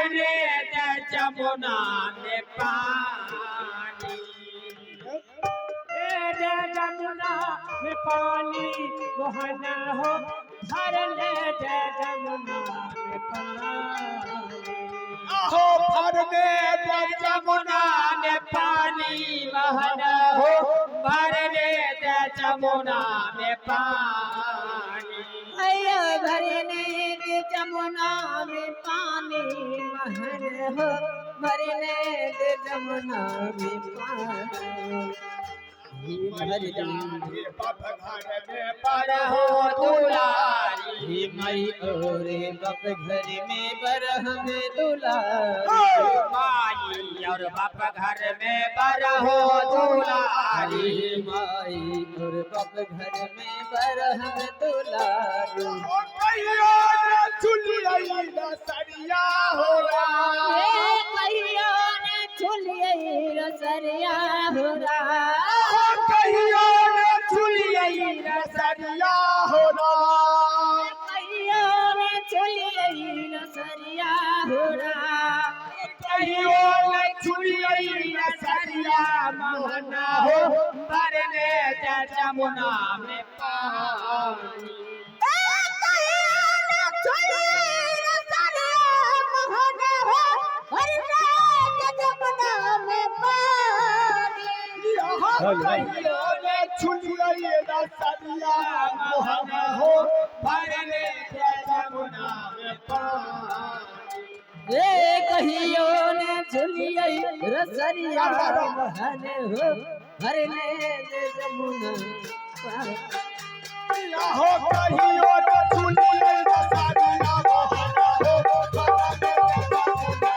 भरने दे जमुना में पानी। ए रे जमुना में पानी मोहन हो, भरने दे जमुना में पानी। आहो भरने दे जमुना में पानी मोहन हो, भरने दे जमुना में पानी। अयो भरने दे जमुना में पानी महन हो, भरने दे जमुना में पानी। हे बाप घर में पर हो दुलारी। हे माई और बाप घर में बरहम दुलारी। माई और बाप घर में पर हो दुलारी। हे माई और बाप घर में बरहम दुलारी। ओ कहियो ने चुलियै रसरिया हो राम। हे कहियो ने चुलियै रसरिया हो राम। आहो कहियो ने चुलियै रसरिया हो राम। कहियो ने चुलियै रसरिया हो राम। कहियो ने चुलियै रसरिया मोहन हो, भरने दे जमुना में पानी। ए कहियो ने चुलियै रसरिया मोहन हो, भरने दे जमुना में पानी। कहियो ने चुलियै रसरिया मोहन हो, भरने दे जमुना में पानी। ए कहियो ने झुलियै रसरिया मोहन हो, भरने दे जमुना पानी। आहो कहियो ने चुलियै रसरिया मोहन हो, भरने दे जमुना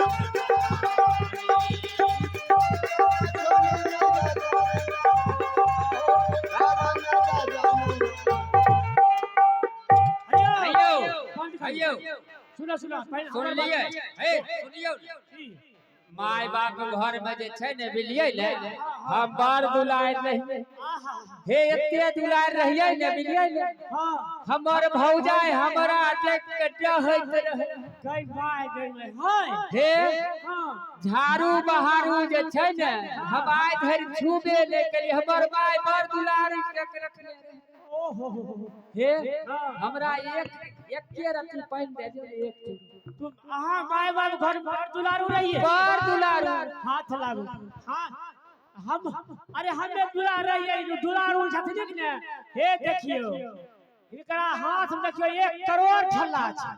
हइयौ बंद करियौ। हइयौ सुनो सुनो, पहिले सुन हमर लियै बात। हे सुनियौ। की? माय बाप घर में जे छै ने, बुझलियै ने, हम बड़ दुलार रहियै। आहा। हे एते दुलार रहियै ने, बुझलियै ने, हाँ। हमर भौजाई हमरा देख के डहैत रहे। गई my गई my हाय। हे हाँ। झाड़ू बहारू जे छै ने, हम आइ धरि छूबे नहि केलियै। हमर माय बड़ दुलारी के रखने रहे। ओ हो हो हो। हे हाँ। हमरा एक एके रत्ती पानि दे दियौ ने, एक चुटकी। तुम अहाँ my बाप घर बड़ दुलारू रहिए। बड़ दुलारू। हाथ लागू। हाँ हम, अरे हमे दुलार रहिए, दुलारू छथिन ने। हे देखियौ, हिनकरा हाथ में देखियौ 1 करोड़ ठल्ला छै,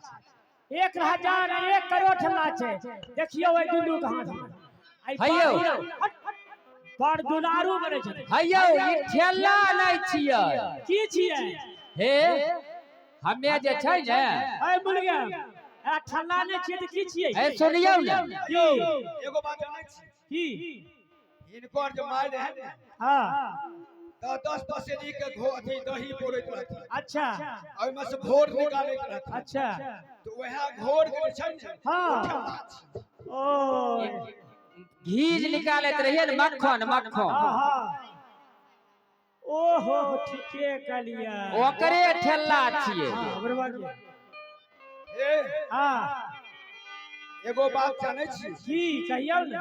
1000 1 करोड़ ठल्ला छै। देखियौ ओहि दुनू के हाथ में। हइयौ। बड़ दुलारू बनै छथिन। हइयौ ई ठेला नहि छियै। की छियै? हे हमे जे छै ने, ऐ मुर्गा, ए ठल्ला नहि छियै तऽ की छियै? हे सुनियौ ने। की? एगो बात जानै छी? की? हिनकर जे माय रहै ने, हाँ। तऽ 10 पसेरी के अथी दही पौरैत रहथिन। अच्छा। ओहिमे से घोर निकालैत रहथिन। अच्छा। तऽ वएह घोर के जे छै ने, हाँ। ओ ठेला छै। ओ घी जे निकालैत रहियै ने, मक्खन मक्खन। हाँ हाँ, ओहो ठीके कहलियै। ओकरे ठेला छियै। हाँ, बरोबर। हे हाँ। एगो बात जानै छी? की कहियौ ने।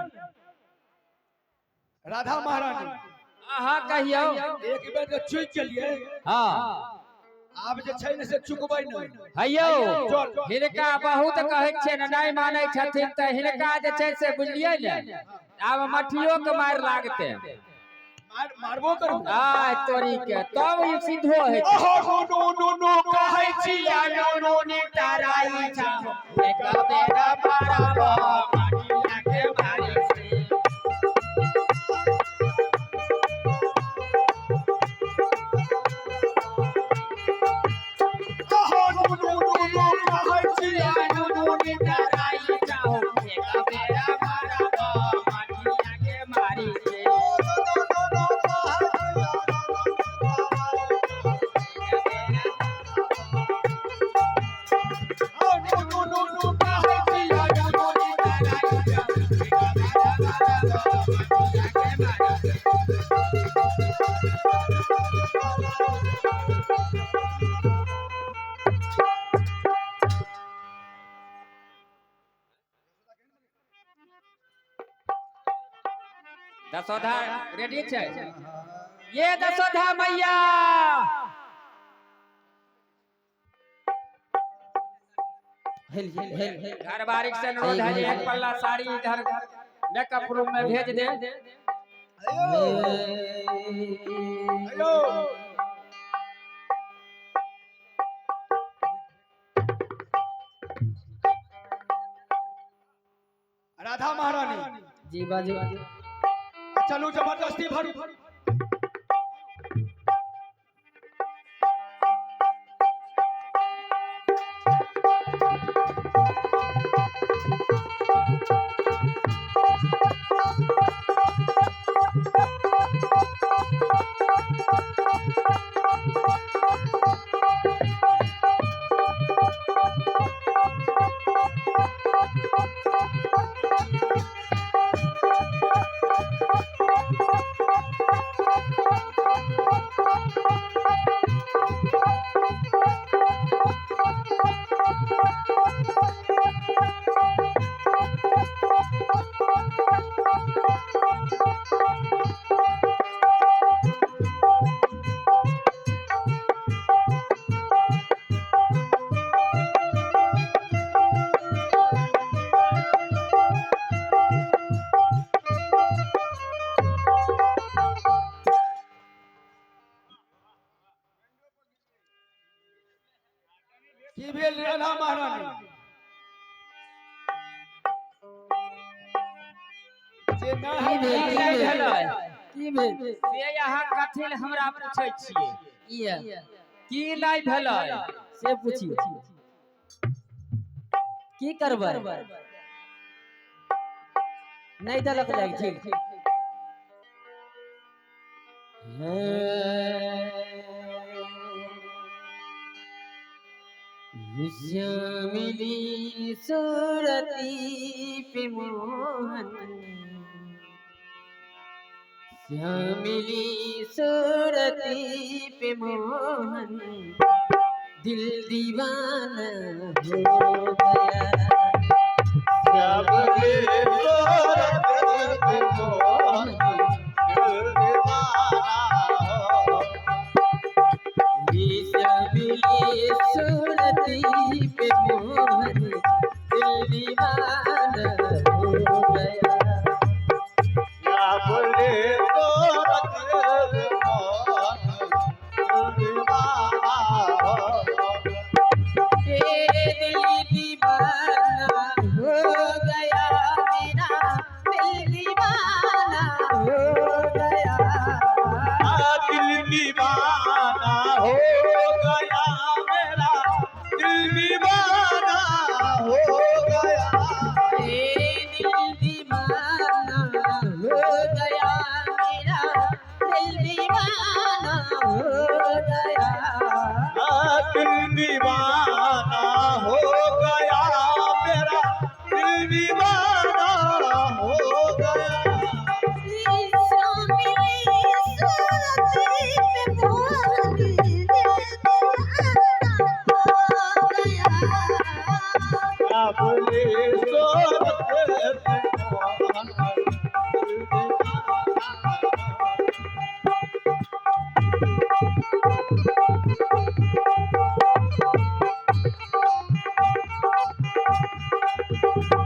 राधा महारानी। अहाँ कहियौ। एक बेर जे चुकि गेलियै, हाँ। आब जे छै ने से चुकबै नहि। हइयौ चल। हिनका बहुत कहै छियै ने, नहि मानै छथिन, तऽ हिनका जे छै से बुझलियै ने, आब मठियो के मारि लागतै। मार मारबो करू। आय तोरी के, तब ई सिद्धो होइ छै। ओहो नो नो नो कहै छी नो नो नी तराई छौ, एक बेर मारब मठिया के मारी से। ओहो नो नो नो नो कहै छी नो नो नी तराई छौ, एक बेर मारब मठिया के मारी से। नो नो नो नो कहै छी नो नो नी तराई छौ, एक बेर मारब मठिया के मारी से। दशोधा रेडी छै? ये दशोधा मैया। हेल हेल हेल। घरवारी से अनुरोध है जे एक पल्ला साड़ी इधर मेकअप रूम में भेज दे। हेलो। राधा महारानी। जी बाजू। चलू जबरदस्ती भरू। की भेल राधा महारानी? जे की नहि भेल? की की भेल? भेलै? की भेल? से अहाँ कथी लए हमरा पूछै छियै? किया? की नहि भेलै? से पूछियो, की करबै? नहि देलक जाय, ठीक। श्यामिली सूरती पे मोहन, श्यामिली सूरती पे मोहन, दिल दीवाना हो गया। श्यामली सूरत पे मोहन, दिल दीवाना हो। श्यामिली सूरती पे मोहन, दिल दीवाना हो गया। श्यामली सूरत पे मोहन, दिल दीवाना हो। ये दिल दीवाना हो गया, मेरा दिल दीवाना हो गया। दिल दीवाना हो गया, मेरा दिल दीवाना हो गया। ये दिल दीवाना हो गया, मेरा दिल दीवाना हो गया। दिल दीवाना हो गया, मेरा दिल दीवाना हो गया। श्यामली सूरत पे मोहन, दिल दीवाना हो।